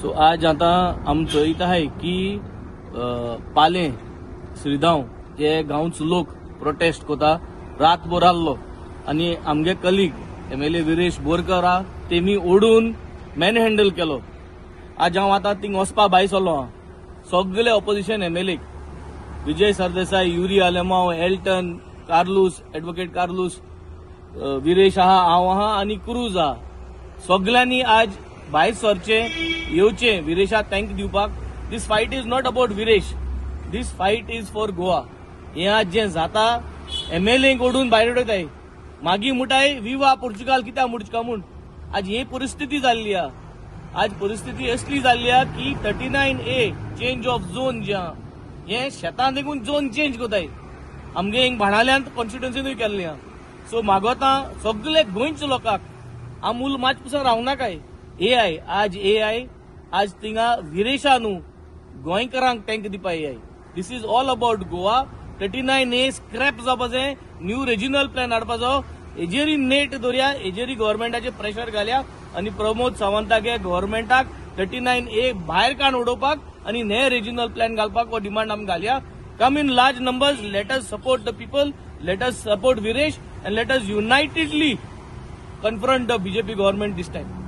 So आज आतां आम चोयत आहाय की पालें श्रीगांव हे गांवचो लोक प्रोटेस्ट कोता रातभर आहलो आनी आमगे कलीग एमएलए विरेश बोरकर आहा, तेमी ओडून मॅन हँडल केलो. आज हांव आतां थिंग वचपा भायर सरलो आहा. सगळे opposition MLA, Vijai Sardesai, Yuri Alemao, Altone Carlos, advocate Carlos, Viresh आहा, हांव आहा आनी क्रूज आहा, सगल्यांनी आज भायर सरचे, येवचे विरेशाक thank दिवपाक. This fight is not about Viresh, this fight is for Goa. हें आज जें जाता, एमएलए ओडून भायर उडयताय, मागीर मुटाय विवा पोर्चुगाल कित्याक मुडचका म्हूण. आज ही परिस्थिती जाल्ली आहा. आज परिस्थिती असली जाल्ली आहा की 39A change of zone जे आहा, हें शेतां देखून झोन चेंज कोताय. आमगे हिंग बाणाल्यांत कॉन्स्टिट्युन्सीनूय केल्लें आहा. सो मागोता सगळे गोंयच्या लोकांक, आमूल मात पसून रावनाकाय. ए I आज, ए I आज थिंगा विरेशा न्हू, गोंयकारांक टँक दिवपा ए I. This is all about Goa. 39A scrap जावपाचें, न्यू रिजनल प्लॅन हाडपाचो, हेजेरी नेट दवरया, हेजेरी गव्हर्मेंटाचेर प्रेशर घालया आनी प्रमोद सावंतागे गव्हर्मेंटाक 39A भायर काण उडोवपाक आनी ने रिजनल प्लॅन घालपाक हो डिमांड आमी घालया. Come in large numbers, let us support the people, let us support Viresh and let us unitedly confront the BJP government this time.